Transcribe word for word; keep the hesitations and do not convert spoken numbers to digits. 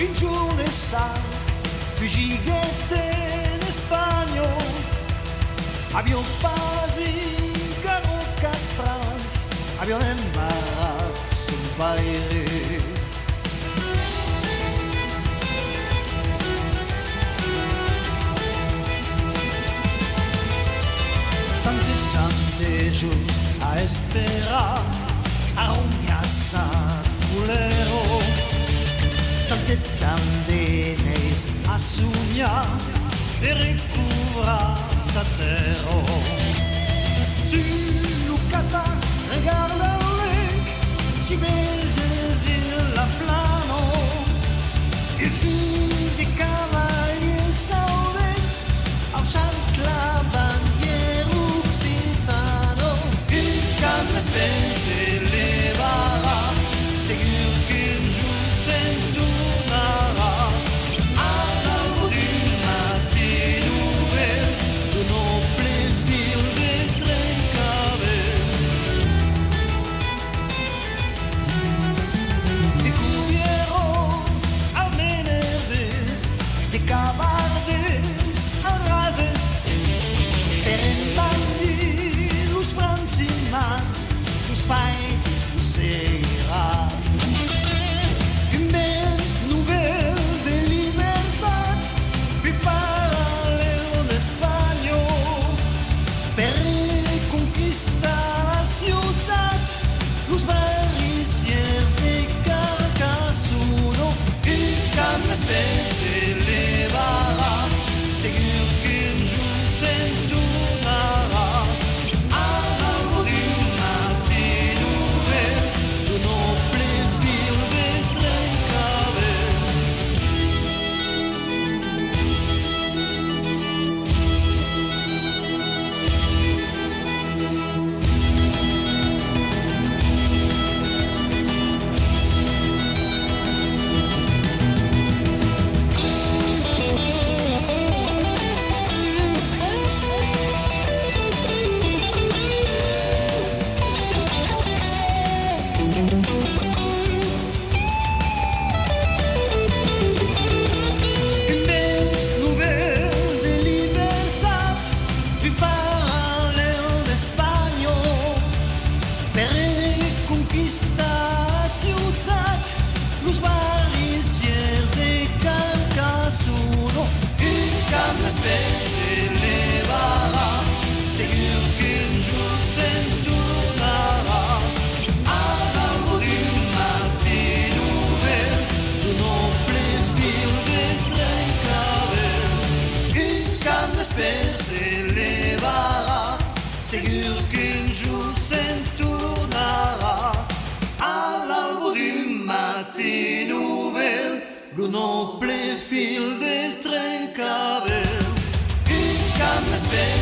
Un jorn de sal fugiguèt en Espanha, aviá pas encara quatre ans, aviá embarrat son paire. Tant e tant de jorns a esperar, a ronhar sa colèra, tant e tant de nuèits a sonhar de recobrar sa tèrra. Tu lo cata, regarda luènh, si veses dins la plana un fum de cavalièrs sauvècs, auçant la bandièra occitana. Un cant d'esper se levarà, segur qu'un jorn se'n tornarà, a l'alba d'un matin novèl, lo noble filh de Trencavèl. De corrièras al menervés, de cavardes al rases, per emblandir los francs imats, los faites lo seguiràn. Un vent novèl de libertat bufarà a l'èra d'Espanha, per reconquistar la ciutat, los barris fièrs de Carcassona. Un cant d'esper se levarà, segur qu'un jorn se'n tornarà, a l'alba d'un matin novèl, lo noble filh de Trencavèl. Un vent novèl de libertat bufarà a l'èra d'Espanha, per reconquistar la ciutat, los barris fièrs de Carcassona. Un cant d'esper se levarà, segur qu'un jorn se'n tornarà, a l'alba d'un matin novèl, lo noble filh de Trencavèl. Un cant d'esper se levarà, segur qu'un jorn se'n tornarà, a l'alba d'un matin novèl, lo noble filh de Trencavèl. Un cant d'esper